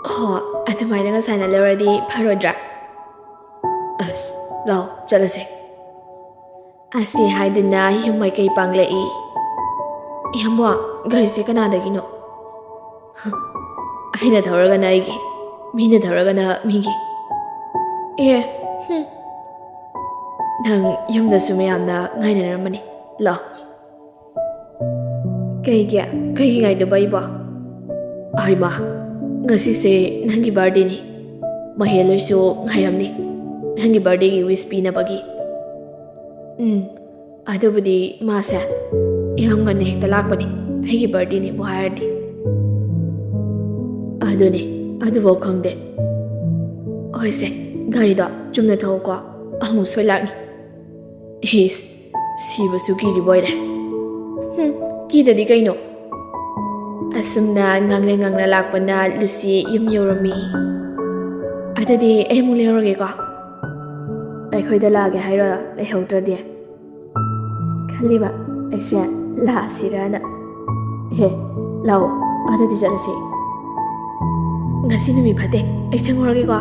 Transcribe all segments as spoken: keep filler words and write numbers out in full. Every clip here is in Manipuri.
ꯍꯣ, ꯑꯗꯨꯃꯥꯏꯅ ꯉꯁꯥꯏꯅ ꯂꯧꯔꯗꯤ ꯐꯔꯣꯏꯗ꯭ꯔꯥ? ꯑꯁ, ꯂꯥꯎ, ꯆꯠꯂꯁꯦ꯫ ꯑꯁꯤ ꯍꯥꯏꯗꯨꯅ ꯌꯨꯝ ꯃꯥꯏꯀꯩ ꯄꯥꯡꯂꯛꯏ꯫ ꯏꯌꯥꯝꯕ, ꯒꯥꯔꯤꯁꯦ ꯀꯅꯥꯗꯒꯤꯅꯣ? ꯍ, ꯑꯩꯅ ꯊꯧꯔꯒꯅ ꯑꯩꯒꯤ, ꯃꯤꯅ ꯊꯧꯔꯒꯅ ꯃꯤꯒꯤ꯫ ꯑꯦ, ꯍꯨꯝ꯫ ꯅꯪ ꯌꯨꯝꯗꯁꯨ ꯃꯌꯥꯝꯅ ꯉꯥꯏꯅꯔꯝꯃꯅꯤ꯫ ꯂꯥꯎ꯫ ꯀꯩꯒꯤ? ꯀꯩꯒꯤ ꯉꯥꯏꯗꯕ ꯑꯩꯕꯣ? ꯍꯩꯃꯥ, ꯉꯁꯤꯁꯦ ꯅꯪꯒꯤ ꯕꯥꯔꯗꯦꯅꯤ꯫ ꯃꯍꯦꯜ ꯍꯣꯏꯁꯨ ꯉꯥꯏꯔꯝꯅꯤ ꯅꯪꯒꯤ ꯕꯥꯔꯗꯦꯒꯤ ꯋꯤꯁ ꯄꯤꯅꯕꯒꯤ꯫ ꯎꯝ, ꯑꯗꯨꯕꯨꯗꯤ ꯃꯥꯁꯦ ꯌꯥꯝ ꯉꯟꯅ ꯍꯦꯛꯇ ꯂꯥꯛꯄꯅꯤ, ꯑꯩꯒꯤ ꯕꯥꯔꯗꯦꯅꯦꯕꯨ ꯍꯥꯏꯔꯗꯤ꯫ ꯑꯗꯨꯅꯦ, ꯑꯗꯨꯐꯥꯎ ꯈꯪꯗꯦ꯫ ꯍꯣꯏꯁꯦ, ꯒꯥꯔꯤꯗꯣ ꯆꯨꯝꯅ ꯊꯧꯀꯣ, ꯑꯃꯨꯛ ꯁꯣꯏ ꯂꯥꯛꯅꯤ꯫ ꯏꯁ, ꯁꯤꯕꯁꯨ ꯀꯤꯔꯤꯕ ꯑꯣꯏꯔꯦ꯫ ꯍꯨꯝ, ꯀꯤꯗꯗꯤ ꯀꯩꯅꯣ? ꯑꯁꯨꯝꯅ ꯉꯥꯡꯅ ꯉꯥꯡꯅ ꯂꯥꯛꯄꯅ ꯂꯨꯁꯤ ꯌꯨꯝ ꯌꯧꯔꯝꯃꯤ꯫ ꯑꯗꯨꯗꯤ ꯑꯩ ꯑꯃꯨꯛ ꯂꯩꯍꯧꯔꯒꯦꯀꯣ꯫ ꯑꯩꯈꯣꯏꯗ ꯂꯥꯛꯑꯒꯦ ꯍꯥꯏꯔꯣ, ꯂꯩꯍꯧꯗ꯭ꯔꯗꯤ? ꯈꯜꯂꯤꯕ ꯑꯩꯁꯦ ꯂꯥꯛꯑꯁꯤꯔꯅ꯫ ꯍꯦ, ꯂꯥꯛꯑꯣ, ꯑꯗꯨꯗꯤ ꯆꯠꯂꯁꯤ꯫ ꯉꯁꯤ ꯅꯨꯃꯤꯠ ꯐꯠꯇꯦ, ꯑꯩ ꯁꯪꯉꯨꯔꯒꯦꯀꯣ꯫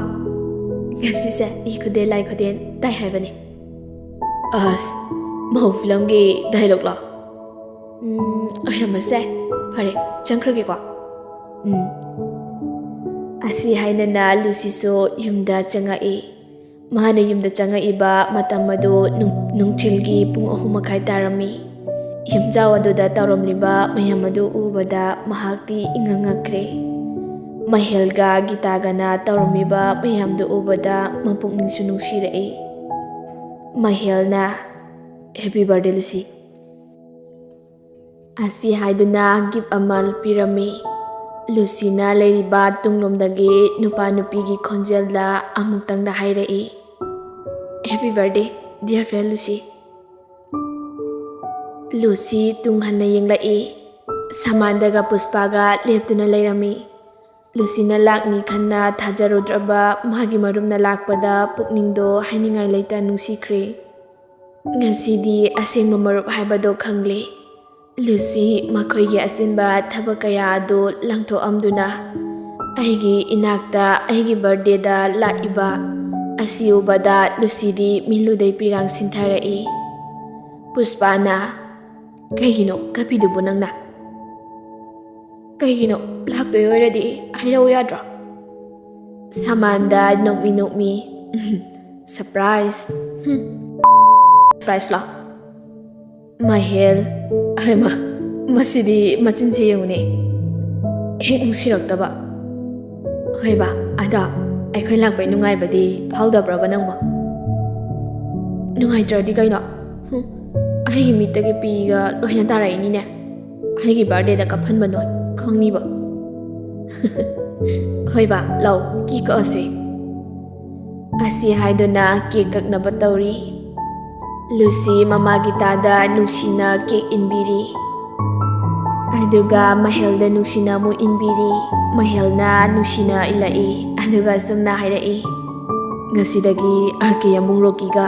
ꯉꯁꯤꯁꯦ ꯏ ꯈꯨꯗꯦꯟ ꯂꯥꯏ ꯈꯨꯗꯦꯟ ꯇꯥꯏ ꯍꯥꯏꯕꯅꯦ꯫ ꯑꯁ, ꯃꯧ ꯐꯤꯂꯝꯒꯤ ꯗꯥꯏꯂꯣꯛꯂꯣ? ꯎꯝ, ꯑꯣꯏꯔꯝꯕꯁꯦ꯫ ꯐꯔꯦ, ꯆꯪꯈ꯭ꯔꯒꯦꯀꯣ꯫ ꯎꯝ꯫ ꯑꯁꯤ ꯍꯥꯏꯅꯅ ꯂꯨꯁꯤꯁꯨ ꯌꯨꯝꯗ ꯆꯪꯉꯛꯏ꯫ ꯃꯍꯥꯛꯅ ꯌꯨꯝꯗ ꯆꯪꯉꯛꯏꯕ ꯃꯇꯝ ꯑꯗꯨ ꯅꯨꯡ-, ꯅꯨꯡꯊꯤꯜꯒꯤ ꯄꯨꯡ ꯑꯍꯨꯝ ꯃꯈꯥꯏ ꯇꯥꯔꯝꯃꯤ꯫ ꯌꯨꯝꯖꯥꯎ ꯑꯗꯨꯗ ꯇꯧꯔꯝꯂꯤꯕ ꯃꯌꯥꯝ ꯑꯗꯨ ꯎꯕꯗ ꯃꯍꯥꯛꯇꯤ ꯏꯉꯛ ꯉꯛꯈ꯭ꯔꯦ꯫ ꯃꯍꯦꯜꯒ ꯒꯤꯇꯥꯒꯅ ꯇꯧꯔꯝꯂꯤꯕ ꯃꯌꯥꯝꯗꯨ ꯎꯕꯗ ꯃꯄꯨꯛꯅꯤꯡꯁꯨ ꯅꯨꯡꯁꯤꯔꯛꯏ꯫ ꯃꯍꯦꯜꯅ, "Happy birthday, ꯂꯨꯁꯤ!" ꯑꯁꯤ ꯍꯥꯏꯗꯨꯅ ꯒꯤꯐ ꯑꯃ ꯄꯤꯔꯝꯃꯤ꯫ ꯂꯨꯁꯤꯅ ꯂꯩꯔꯤꯕ ꯇꯨꯡꯂꯣꯝꯗꯒꯤ ꯅꯨꯄꯥ ꯅꯨꯄꯤꯒꯤ ꯈꯣꯟꯖꯦꯜꯗ ꯑꯃꯨꯛꯇꯪꯗ ꯍꯥꯏꯔꯛꯏ, "Happy birthday, dear friend Lucy!" Lucy ꯇꯨꯡ ꯍꯟꯅ ꯌꯦꯡꯂꯛꯏ꯫ ꯁꯃꯥꯟꯗꯒ ꯄꯨꯁꯄꯥꯒ ꯂꯦꯞꯇꯨꯅ ꯂꯩꯔꯝꯃꯤ꯫ ꯂꯨꯁꯤꯅ ꯂꯥꯛꯅꯤ ꯈꯟꯅ ꯊꯥꯖꯔꯨꯗ꯭ꯔꯕ ꯃꯥꯒꯤ ꯃꯔꯨꯞꯅ ꯂꯥꯛꯄꯗ ꯄꯨꯛꯅꯤꯡꯗꯣ ꯍꯥꯏꯅꯤꯡꯉꯥꯏ ꯂꯩꯇ ꯅꯨꯡꯁꯤꯈ꯭ꯔꯦ꯫ ꯉꯁꯤꯗꯤ ꯑꯁꯦꯡꯕ ꯃꯔꯨꯞ ꯍꯥꯏꯕꯗꯣ ꯈꯪꯂꯦ꯫ ꯂꯨꯁꯤ ꯃꯈꯣꯏꯒꯤ ꯑꯆꯤꯟꯕ ꯊꯕꯛ ꯀꯌꯥ ꯑꯗꯨ ꯂꯥꯡꯊꯣꯛꯑꯝꯗꯨꯅ ꯑꯩꯒꯤ ꯏꯅꯥꯛꯇ ꯑꯩꯒꯤ birthdayꯗ ꯂꯥꯛꯏꯕ ꯑꯁꯤ ꯎꯕꯗ ꯂꯨꯁꯤꯗꯤ ꯃꯤꯠꯂꯨꯗꯩ ꯄꯤꯔꯥꯡ ꯁꯤꯟꯊꯔꯛꯏ꯫ ꯄꯨꯁꯄꯥꯅ, "ꯀꯩꯒꯤꯅꯣ ꯀꯞꯄꯤꯗꯨꯕꯨ ꯅꯪꯅ? ꯀꯩꯒꯤꯅꯣ? ꯂꯥꯛꯇꯣꯏ ꯑꯣꯏꯔꯗꯤ ꯍꯥꯏꯔꯛꯎ ꯌꯥꯗ꯭ꯔꯣ?" ꯁꯃꯥꯟꯗ ꯅꯣꯛꯃꯤ ꯅꯣꯛꯃꯤ, "Surprise? ꯍꯨꯝ, surpriseꯂꯣ?" ꯃꯍꯦꯜ, ꯍꯩꯃꯥ, ꯃꯁꯤꯗꯤ ꯃꯆꯤꯟꯁꯦ ꯌꯦꯡꯉꯨꯅꯦ, ꯍꯦꯛ ꯅꯨꯡꯁꯤꯔꯛꯇꯕ꯫ ꯍꯣꯏꯕ, ꯑꯗꯣ ꯑꯩꯈꯣꯏ ꯂꯥꯛꯄꯩ ꯅꯨꯡꯉꯥꯏꯕꯗꯤ ꯐꯥꯎꯗꯕ꯭ꯔꯕ ꯅꯪꯕꯣ? ꯅꯨꯡꯉꯥꯏꯇ꯭ꯔꯗꯤ ꯀꯩꯅꯣ? ꯍꯨꯝ, ꯑꯩꯒꯤ ꯃꯤꯠꯇꯒꯤ ꯄꯤꯒ ꯂꯣꯏꯅ ꯇꯥꯔꯛꯏꯅꯤꯅꯦ꯫ ꯑꯩꯒꯤ birthdayꯗ ꯀꯞꯍꯟꯕ ꯅꯣꯏ ꯈꯪꯅꯤꯕ꯫ ꯍꯣꯏꯕ, ꯂꯥꯎ, cake ꯀꯛꯑꯁꯦ꯫ ꯑꯁꯤ ꯍꯥꯏꯗꯨꯅ cake ꯀꯛꯅꯕ ꯇꯧꯔꯤ꯫ ꯂꯨꯁꯤ ꯃꯃꯥ ꯒꯤꯇꯥꯗ ꯅꯨꯡꯁꯤꯅ cake ꯏꯟꯕꯤꯔꯤ꯫ ꯑꯗꯨꯒ ꯃꯍꯦꯜꯗ ꯅꯨꯡꯁꯤꯅ ꯑꯃꯨꯛ ꯏꯟꯕꯤꯔꯤ꯫ ꯃꯍꯦꯜꯅ ꯅꯨꯡꯁꯤꯅ ꯏꯜꯂꯛꯏ꯫ ꯑꯗꯨꯒ ꯑꯁꯨꯝꯅ ꯍꯥꯏꯔꯛꯏ, "ꯉꯁꯤꯗꯒꯤ ꯑꯥꯔ ꯀꯦ ꯑꯃꯨꯛ ꯔꯣꯀꯤꯒ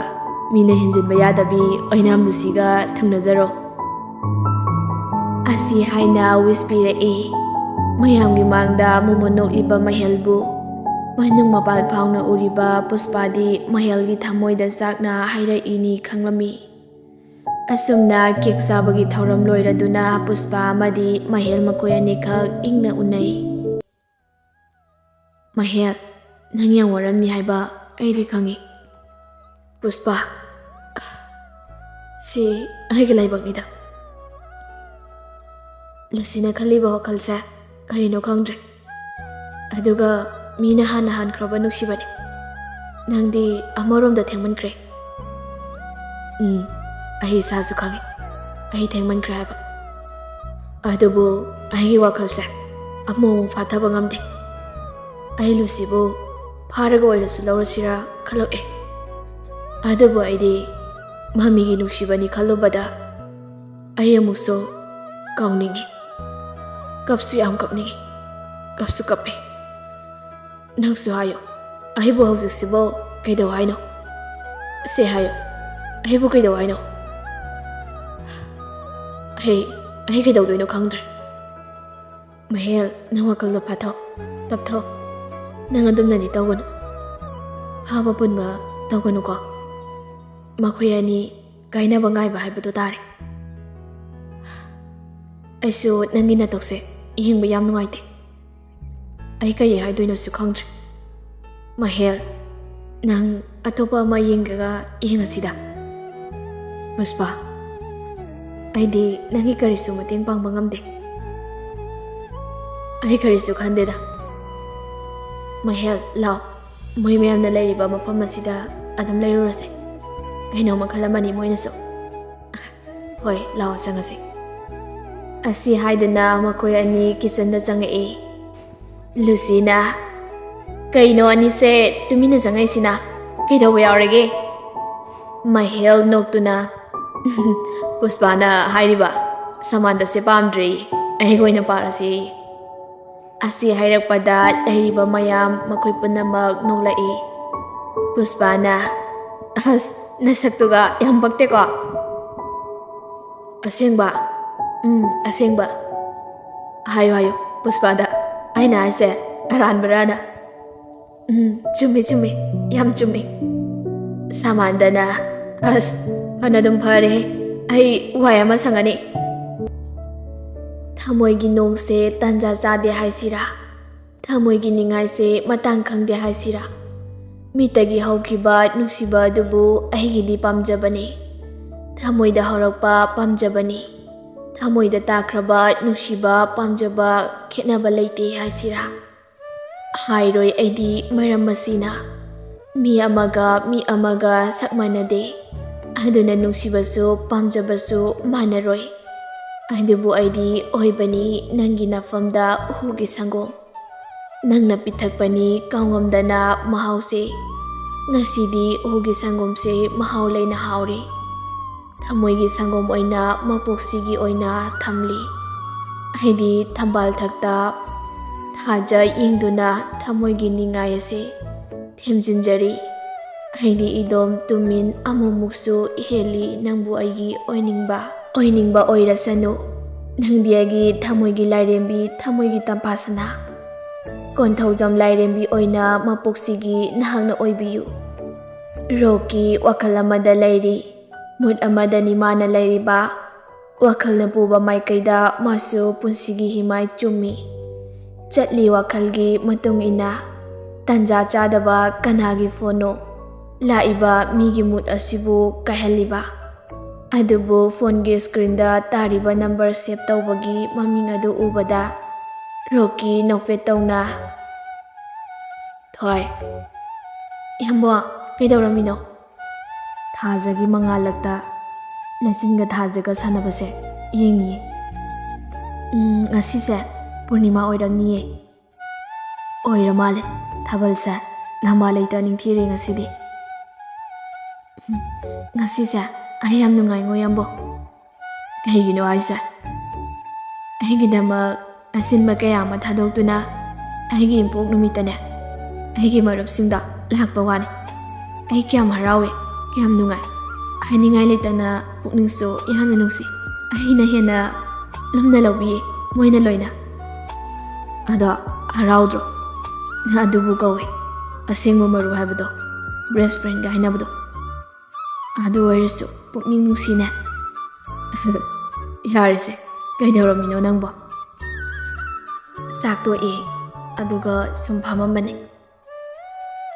ꯃꯤꯅ ꯍꯦꯟꯖꯤꯟꯕ ꯌꯥꯗꯕꯤ ꯑꯣꯏꯅꯥꯝ ꯂꯨꯁꯤꯒ ꯊꯨꯡꯅꯖꯔꯣ꯫" ꯑꯁꯤ ꯍꯥꯏꯅ wish ꯄꯤꯔꯛꯏ꯫ ꯃꯌꯥꯝꯒꯤ ꯃꯥꯡꯗ ꯃꯨꯃꯨꯟ ꯅꯣꯛꯂꯤꯕ ꯃꯍꯦꯜꯕꯨ ꯃꯅꯨꯡ ꯃꯄꯥꯟ ꯐꯥꯎꯅ ꯎꯔꯤꯕ ꯄꯨꯁꯄꯥꯗꯤ ꯃꯍꯦꯜꯒꯤ ꯊꯃꯣꯏꯗ ꯆꯥꯛꯅ ꯍꯥꯏꯔꯛꯏꯅꯤ ꯈꯪꯂꯝꯃꯤ꯫ ꯑꯁꯨꯝꯅ cake ꯆꯥꯕꯒꯤ ꯊꯧꯔꯝ ꯂꯣꯏꯔꯗꯨꯅ ꯄꯨꯁꯄꯥ ꯑꯃꯗꯤ ꯃꯍꯦꯜ ꯃꯈꯣꯏ ꯑꯅꯤꯈꯛ ꯏꯪꯅ ꯎꯅꯩ꯫ "ꯃꯍꯦꯜ, ꯅꯪ ꯌꯥꯝ ꯋꯥꯔꯝꯅꯤ ꯍꯥꯏꯕ ꯑꯩꯗꯤ ꯈꯪꯉꯤ꯫ ꯄꯨꯁꯄꯥ, ꯁꯤ ꯑꯩꯒꯤ ꯂꯥꯏꯕꯛꯅꯤꯗ꯫" ꯂꯨꯁꯤꯅ ꯈꯜꯂꯤꯕ ꯋꯥꯈꯜꯁꯦ ꯀꯔꯤꯅꯣ ꯈꯪꯗ꯭ꯔꯦ꯫ ꯑꯗꯨꯒ ꯃꯤꯅ ꯍꯥꯟꯅ ꯍꯥꯟꯈ꯭ꯔꯕ ꯅꯨꯡꯁꯤꯕꯅꯤ꯫ ꯅꯪꯗꯤ ꯑꯃꯔꯣꯝꯗ ꯊꯦꯡꯃꯟꯈ꯭ꯔꯦ꯫ ꯎꯝ, ꯑꯩ ꯏꯁꯥꯁꯨ ꯈꯪꯉꯤ, ꯑꯩ ꯊꯦꯡꯃꯟꯈ꯭ꯔꯦ ꯍꯥꯏꯕ꯫ ꯑꯗꯨꯕꯨ ꯑꯩꯒꯤ ꯋꯥꯈꯜꯁꯦ ꯑꯃꯨꯛ ꯐꯥꯊꯕ ꯉꯝꯗꯦ꯫ ꯑꯩ ꯂꯨꯁꯤꯕꯨ ꯐꯥꯔꯒ ꯑꯣꯏꯔꯁꯨ ꯂꯧꯔꯁꯤꯔꯥ ꯈꯜꯂꯛꯑꯦ꯫ ꯑꯗꯨꯕꯨ ꯑꯩꯗꯤ ꯃꯃꯤꯒꯤ ꯅꯨꯡꯁꯤꯕꯅꯤ ꯈꯜꯂꯨꯕꯗ ꯑꯩ ꯑꯃꯨꯛꯁꯨ ꯀꯥꯎꯅꯤꯡꯉꯤ꯫ ꯀꯞꯁꯨ ꯌꯥꯝ ꯀꯞꯅꯤꯡꯉꯤ꯫ ꯀꯞꯁꯨ ꯀꯞꯄꯦ꯫ ꯅꯪꯁꯨ ꯍꯥꯏꯌꯣ, ꯑꯩꯕꯨ ꯍꯧꯖꯤꯛꯁꯤꯕꯨ ꯀꯩꯗꯧ ꯍꯥꯏꯅꯣ? ꯁꯦ ꯍꯥꯏꯌꯣ, ꯑꯩꯕꯨ ꯀꯩꯗꯧ ꯍꯥꯏꯅꯣ? ꯑꯩ, ꯑꯩ ꯀꯩꯗꯧꯗꯣꯏꯅꯣ ꯈꯪꯗ꯭ꯔꯦ꯫ ꯃꯍꯦꯜ, ꯅꯪ ꯋꯥꯈꯜꯗꯣ ꯐꯥꯊꯧ꯫ ꯇꯞꯊꯧ, ꯅꯪ ꯑꯗꯨꯝꯅꯗꯤ ꯇꯧꯒꯅꯨ꯫ ꯐꯥꯕ ꯄꯨꯟꯕ ꯇꯧꯒꯅꯨꯀꯣ꯫ ꯃꯈꯣꯏ ꯑꯅꯤ ꯀꯥꯏꯅꯕ ꯉꯥꯏꯕ ꯍꯥꯏꯕꯗꯨ ꯇꯥꯔꯦ꯫ ꯑꯩꯁꯨ ꯅꯪꯒꯤ ꯅꯇꯧꯁꯦ ꯌꯦꯡꯕ ꯌꯥꯝ ꯅꯨꯡꯉꯥꯏꯇꯦ꯫ ꯑꯩ ꯀꯔꯤ ꯍꯥꯏꯗꯣꯏꯅꯣꯁꯨ ꯈꯪꯗ꯭ꯔꯦ꯫ ꯃꯍꯦꯜ, ꯅꯪ ꯑꯇꯣꯞꯄ ꯑꯃ ꯌꯦꯡꯒꯒ ꯌꯦꯡꯉꯁꯤꯗ꯫ ꯄꯨꯁꯄꯥ, ꯑꯩꯗꯤ ꯅꯪꯒꯤ ꯀꯔꯤꯁꯨ ꯃꯇꯦꯡ ꯄꯥꯡꯕ ꯉꯝꯗꯦ꯫ ꯑꯩ ꯀꯔꯤꯁꯨ ꯈꯟꯗꯦꯗ꯫ ꯃꯍꯦꯜ, ꯂꯥꯎ, ꯃꯣꯏ ꯃꯌꯥꯝꯅ ꯂꯩꯔꯤꯕ ꯃꯐꯝ ꯑꯁꯤꯗ ꯑꯗꯨꯝ ꯂꯩꯔꯨꯔꯁꯦ꯫ ꯀꯩꯅꯣ ꯃꯈꯜ ꯑꯃꯅꯤ ꯃꯣꯏꯅꯁꯨ꯫ ꯍꯣꯏ, ꯂꯥꯎ, ꯆꯪꯉꯁꯤ꯫ ꯑꯁꯤ ꯍꯥꯏꯗꯨꯅ ꯃꯈꯣꯏ ꯑꯅꯤ ꯀꯤꯆꯟꯗ ꯆꯪꯉꯛꯏ꯫ ꯂꯨꯁꯤꯅ, "ꯀꯩꯅꯣ ꯑꯅꯤꯁꯦ ꯇꯨꯃꯤꯟꯅ ꯆꯪꯉꯛꯏꯁꯤꯅ? ꯀꯩꯗꯧꯕ ꯌꯥꯎꯔꯒꯦ?" ꯃꯍꯦꯜ ꯅꯣꯛꯇꯨꯅ, "ꯄꯨꯁꯄꯥꯅ ꯍꯥꯏꯔꯤꯕ ꯁꯃꯥꯟꯗꯁꯦ ꯄꯥꯝꯗ꯭ꯔꯦ, ꯑꯩꯒ ꯑꯣꯏꯅ ꯄꯥꯔꯁꯤ"꯫ ꯑꯁꯤ ꯍꯥꯏꯔꯛꯄꯗ ꯂꯩꯔꯤꯕ ꯃꯌꯥꯝ ꯃꯈꯣꯏ ꯄꯨꯝꯅꯃꯛ ꯅꯣꯛꯂꯛꯏ꯫ ꯄꯨꯁꯄꯥꯅ, "ꯑꯁ, ꯅꯁꯛꯇꯨꯒ ꯌꯥꯝ ꯄꯛꯇꯦꯀꯣ"꯫ "ꯑꯁꯦꯡꯕ?" "ꯎꯝ, ꯑꯁꯦꯡꯕ"꯫ "ꯍꯥꯏꯌꯨ, ꯍꯥꯏꯌꯨ ꯄꯨꯁꯄꯥꯗ, ꯑꯩꯅ ꯍꯥꯏꯁꯦ ꯑꯔꯥꯟꯕꯔꯥꯅ?" "ꯎꯝ, ꯆꯨꯝꯃꯤ, ꯆꯨꯝꯃꯤ, ꯌꯥꯝ ꯆꯨꯝꯃꯤ"꯫ ꯁꯃꯥꯟꯗꯅ, "ꯑꯁ, ꯐꯅ ꯑꯗꯨꯝ ꯐꯔꯦꯍꯦ, ꯑꯩ ꯋꯥꯏ ꯑꯃ ꯁꯪꯉꯅꯤ"꯫ ꯊꯃꯣꯏꯒꯤ ꯅꯣꯡꯁꯦ ꯇꯟꯖꯥ ꯆꯥꯗꯦ ꯍꯥꯏꯁꯤꯔꯥ, ꯊꯃꯣꯏꯒꯤ ꯅꯤꯡꯉꯥꯏꯁꯦ ꯃꯇꯥꯡ ꯈꯪꯗꯦ ꯍꯥꯏꯁꯤꯔꯥ, ꯃꯤꯠꯇꯒꯤ ꯍꯧꯈꯤꯕ ꯅꯨꯡꯁꯤꯕ ꯑꯗꯨꯕꯨ ꯑꯩꯒꯤꯗꯤ ꯄꯥꯝꯖꯕꯅꯤ, ꯊꯃꯣꯏꯗ ꯍꯧꯔꯛꯄ ꯄꯥꯝꯖꯕꯅꯤ꯫ ꯊꯃꯣꯏꯗ ꯇꯥꯈ꯭ꯔꯕ ꯅꯨꯡꯁꯤꯕ ꯄꯥꯝꯖꯕ ꯈꯦꯠꯅꯕ ꯂꯩꯇꯦ ꯍꯥꯏꯁꯤꯔꯥ? ꯍꯥꯏꯔꯣꯏ ꯑꯩꯗꯤ ꯃꯔꯝ ꯑꯁꯤꯅ꯫ ꯃꯤ ꯑꯃꯒ ꯃꯤ ꯑꯃꯒ ꯁꯛ ꯃꯥꯟꯅꯗꯦ, ꯑꯗꯨꯅ ꯅꯨꯡꯁꯤꯕꯁꯨ ꯄꯥꯝꯖꯕꯁꯨ ꯃꯥꯟꯅꯔꯣꯏ꯫ ꯑꯗꯨꯕꯨ ꯑꯩꯗꯤ ꯑꯣꯏꯕꯅꯤ ꯅꯪꯒꯤ ꯅꯐꯝꯗ ꯎꯍꯨꯒꯤ ꯁꯪꯒꯣꯝ꯫ ꯅꯪꯅ ꯄꯤꯊꯛꯄꯅꯤ ꯀꯥꯎꯉꯝꯗꯅ ꯃꯍꯥꯎꯁꯦ꯫ ꯉꯁꯤꯗꯤ ꯎꯍꯨꯒꯤ ꯁꯪꯒꯣꯝꯁꯦ ꯃꯍꯥꯎ ꯂꯩꯅ ꯍꯥꯎꯔꯦ꯫ ꯊꯃꯣꯏꯒꯤ ꯁꯪꯒꯣꯝ ꯑꯣꯏꯅ ꯃꯄꯣꯛꯁꯤꯒꯤ ꯑꯣꯏꯅ ꯊꯝꯂꯤ꯫ ꯑꯩꯗꯤ ꯊꯝꯕꯥꯜ ꯊꯛꯇ ꯊꯥꯖ ꯌꯦꯡꯗꯨꯅ ꯊꯃꯣꯏꯒꯤ ꯅꯤꯡꯉꯥꯏ ꯑꯁꯦ ꯊꯦꯝꯖꯤꯟꯖꯔꯤ꯫ ꯑꯩꯗꯤ ꯏꯗꯣꯝ ꯇꯨꯃꯤꯟ ꯑꯃꯨꯛꯃꯨꯛꯁꯨ ꯍꯦꯜꯂꯤ ꯅꯪꯕꯨ ꯑꯩꯒꯤ ꯑꯣꯏꯅꯤꯡꯕ, ꯑꯣꯏꯅꯤꯡꯕ ꯑꯣꯏꯔꯁꯅꯨ꯫ ꯅꯪꯗꯤ ꯑꯩꯒꯤ ꯊꯃꯣꯏꯒꯤ ꯂꯥꯏꯔꯦꯝꯕꯤ, ꯊꯃꯣꯏꯒꯤ ꯇꯝꯐꯥꯁꯅꯥ꯫ ꯀꯣꯟꯊꯧꯖꯝ ꯂꯥꯏꯔꯦꯝꯕꯤ ꯑꯣꯏꯅ ꯃꯄꯣꯛꯁꯤꯒꯤ ꯅꯍꯥꯛꯅ ꯑꯣꯏꯕꯤꯌꯨ꯫ ꯔꯣꯛꯀꯤ ꯋꯥꯈꯜ ꯑꯃꯗ ꯂꯩꯔꯤ꯫ ꯃꯨꯠ ꯑꯃꯗꯅꯤ ꯃꯥꯅ ꯂꯩꯔꯤꯕ꯫ ꯋꯥꯈꯜꯅ ꯄꯨꯕ ꯃꯥꯏꯀꯩꯗ ꯃꯥꯁꯨ ꯄꯨꯟꯁꯤꯒꯤ ꯍꯤꯃꯥꯏ ꯆꯨꯝꯃꯤ꯫ ꯆꯠꯂꯤ ꯋꯥꯈꯜꯒꯤ ꯃꯇꯨꯡ ꯏꯟꯅ꯫ ꯇꯟꯖꯥ ꯆꯥꯗꯕ ꯀꯅꯥꯒꯤ ꯐꯣꯟꯅꯣ? ꯂꯥꯛꯏꯕ ꯃꯤꯒꯤ ꯃꯨꯠ ꯑꯁꯤꯕꯨ ꯀꯥꯏꯍꯜꯂꯤꯕ꯫ ꯑꯗꯨꯕꯨ ꯐꯣꯟꯒꯤ ꯁ꯭ꯀ꯭ꯔꯤꯟꯗ ꯇꯥꯔꯤꯕ ꯅꯝꯕꯔ ꯁꯦꯚ ꯇꯧꯕꯒꯤ ꯃꯃꯤꯡ ꯑꯗꯨ ꯎꯕꯗ ꯔꯣꯛꯀꯤ ꯅꯣꯛꯐꯦꯠ ꯇꯧꯅ, "ꯊꯣꯏ, ꯏꯌꯥꯝꯕ, ꯀꯩꯗꯧꯔꯝꯃꯤꯅꯣ?" ꯊꯥꯖꯒꯤ ꯃꯉꯥꯜꯂꯛꯇ ꯅꯆꯤꯟꯒ ꯊꯥꯖꯒ ꯁꯥꯟꯅꯕꯁꯦ ꯌꯦꯡꯉꯤꯌꯦ꯫ "ꯎꯝ, ꯉꯁꯤꯁꯦ ꯄꯨꯔꯅꯤꯃꯥ ꯑꯣꯏꯔꯝꯅꯤꯌꯦ꯫" "ꯑꯣꯏꯔ ꯃꯥꯜꯂꯦ꯫ ꯊꯥꯕꯜꯁꯦ ꯂꯝꯕꯥ ꯂꯩꯇ ꯅꯤꯡꯊꯤꯔꯦ ꯉꯁꯤꯗꯤ꯫" "ꯎꯝ, ꯉꯁꯤꯁꯦ ꯑꯩ ꯌꯥꯝ ꯅꯨꯡꯉꯥꯏꯉꯣ, ꯏꯌꯥꯝꯕꯣ꯫" "ꯀꯩꯒꯤꯅꯣ ꯍꯥꯏꯁꯦ?" "ꯑꯩꯒꯤꯗꯃꯛ ꯑꯁꯤꯟꯕ ꯀꯌꯥ ꯑꯃ ꯊꯥꯗꯣꯛꯇꯨꯅ ꯑꯩꯒꯤ ꯏꯄꯣꯛ ꯅꯨꯃꯤꯠꯇꯅꯦ, ꯑꯩꯒꯤ ꯃꯔꯨꯞꯁꯤꯡꯗ ꯂꯥꯛꯄ ꯋꯥꯅꯤ꯫ ꯑꯩ ꯀꯌꯥꯝ ꯍꯔꯥꯎꯏ, ꯀꯌꯥꯝ ꯅꯨꯡꯉꯥꯏ꯫ ꯍꯥꯏꯅꯤꯡꯉꯥꯏ ꯂꯩꯇꯅ ꯄꯨꯛꯅꯤꯡꯁꯨ ꯌꯥꯝꯅ ꯅꯨꯡꯁꯤ꯫ ꯑꯩꯅ ꯍꯦꯟꯅ ꯂꯨꯝꯅ ꯂꯧꯕꯤꯌꯦ ꯃꯣꯏꯅ ꯂꯣꯏꯅ꯫" "ꯑꯗꯣ ꯍꯔꯥꯎꯗ꯭ꯔꯣ? ꯑꯗꯨꯕꯨ ꯀꯧꯏ ꯑꯁꯦꯡꯕ ꯃꯔꯨꯞ ꯍꯥꯏꯕꯗꯣ, ꯕꯦꯁ ꯐ꯭ꯔꯦꯟꯒ ꯍꯥꯏꯅꯕꯗꯣ꯫ ꯑꯗꯨ ꯑꯣꯏꯔꯁꯨ ꯄꯨꯛꯅꯤꯡ ꯅꯨꯡꯁꯤꯅꯦ꯫" "ꯌꯥꯔꯦꯁꯦ, ꯀꯩꯗꯧꯔꯝꯃꯤꯅꯣ ꯅꯪꯕꯣ?" "ꯆꯥꯛ ꯇꯣꯛꯑꯦ, ꯑꯗꯨꯒ ꯁꯨꯝ ꯐꯝꯃꯝꯕꯅꯦ꯫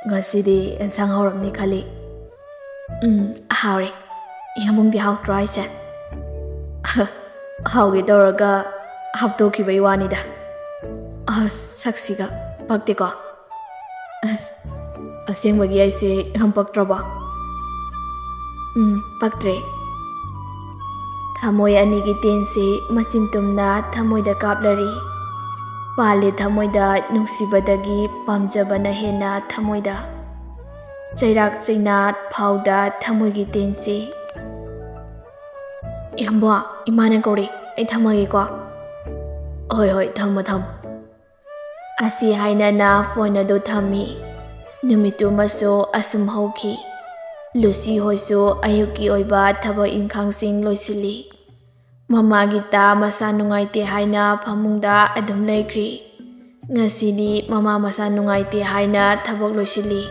ꯉꯁꯤꯗꯤ ꯑꯦꯟꯁꯥꯡ ꯍꯥꯎꯔꯝꯅꯤ ꯈꯜꯂꯤ꯫" "ꯎꯝ, ꯍꯥꯎꯔꯦ꯫ ꯏꯌꯥꯝꯕꯨꯡꯗꯤ ꯍꯥꯎꯇ꯭ꯔꯣ ꯍꯥꯏꯁꯦ?" "ꯍꯥꯎꯒꯦ ꯇꯧꯔꯒ ꯍꯥꯞꯇꯣꯛꯈꯤꯕꯩ ꯋꯥꯅꯤꯗ꯫" "ꯑꯁ, ꯁꯛꯁꯤꯒ ꯄꯛꯇꯦꯀꯣ꯫" "ꯑꯁ, ꯑꯁꯦꯡꯕꯒꯤ ꯑꯩꯁꯦ ꯌꯥꯝ ꯄꯛꯇ꯭ꯔꯕꯣ?" "ꯎꯝ, ꯄꯛꯇ꯭ꯔꯦ꯫" ꯊꯃꯣꯏ ꯑꯅꯤꯒꯤ ꯇꯦꯟꯁꯤ ꯃꯆꯤꯟ ꯇꯨꯝꯅ ꯊꯃꯣꯏꯗ ꯀꯥꯞꯂꯔꯤ꯫ ꯄꯥꯜꯂꯦ ꯊꯃꯣꯏꯗ ꯅꯨꯡꯁꯤꯕꯗꯒꯤ ꯄꯥꯝꯖꯕꯅ ꯍꯦꯟꯅ ꯊꯃꯣꯏꯗ꯫ ꯆꯩꯔꯥꯛ ꯆꯩꯅꯥ ꯐꯥꯎꯗ ꯊꯃꯣꯏꯒꯤ ꯇꯦꯟꯁꯤ꯫ "ꯏꯌꯥꯝꯕ, ꯏꯃꯥꯅ ꯀꯧꯔꯦ, ꯑꯩ ꯊꯝꯃꯒꯦꯀꯣ꯫" "ꯍꯣꯏ, ꯍꯣꯏ, ꯊꯝꯃꯣ, ꯊꯝꯃꯣ꯫" ꯑꯁꯤ ꯍꯥꯏꯅꯅ ꯐꯣꯟ ꯑꯗꯨ ꯊꯝꯃꯤ꯫ ꯅꯨꯃꯤꯠꯇꯨꯃꯁꯨ ꯑꯁꯨꯝ ꯍꯧꯈꯤ꯫ ꯂꯨꯁꯤ ꯍꯣꯏꯁꯨ ꯑꯌꯨꯛꯀꯤ ꯑꯣꯏꯕ ꯊꯕꯛ ꯏꯪꯈꯥꯡꯁꯤꯡ ꯂꯣꯏꯁꯤꯜꯂꯤ꯫ ꯃꯃꯥꯒꯤꯇ ꯃꯁꯥ ꯅꯨꯡꯉꯥꯏꯇꯦ ꯍꯥꯏꯅ ꯐꯃꯨꯡꯗ ꯑꯗꯨꯝ ꯂꯩꯈ꯭ꯔꯤ꯫ ꯉꯁꯤꯗꯤ ꯃꯃꯥ ꯃꯁꯥ ꯅꯨꯡꯉꯥꯏꯇꯦ ꯍꯥꯏꯅ ꯊꯕꯛ ꯂꯣꯏꯁꯤꯜꯂꯤ꯫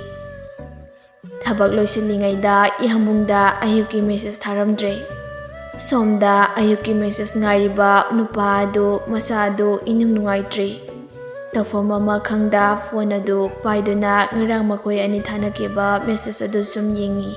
ꯊꯕꯛ ꯂꯣꯏꯁꯤꯜꯂꯤꯉꯩꯗ ꯏꯍꯃꯨꯡꯗ ꯑꯌꯨꯛꯀꯤ ꯃꯦꯁꯦꯖ ꯊꯥꯔꯝꯗ꯭ꯔꯦ꯫ ꯁꯣꯝꯗ ꯑꯌꯨꯛꯀꯤ ꯃꯦꯁꯦꯖ ꯉꯥꯏꯔꯤꯕ ꯅꯨꯄꯥ ꯑꯗꯨ ꯃꯁꯥ ꯑꯗꯨ ꯏꯅꯨꯡ ꯅꯨꯡꯉꯥꯏꯇ꯭ꯔꯤ꯫ ꯇꯧꯐꯝ ꯑꯃ ꯈꯪꯗ ꯐꯣꯟ ꯑꯗꯨ ꯄꯥꯏꯗꯨꯅ ꯉꯔꯥꯡ ꯃꯈꯣꯏ ꯑꯅꯤ ꯊꯥꯅꯈꯤꯕ ꯃꯦꯁꯦꯖ ꯑꯗꯨ ꯁꯨꯝ ꯌꯦꯡꯉꯤ꯫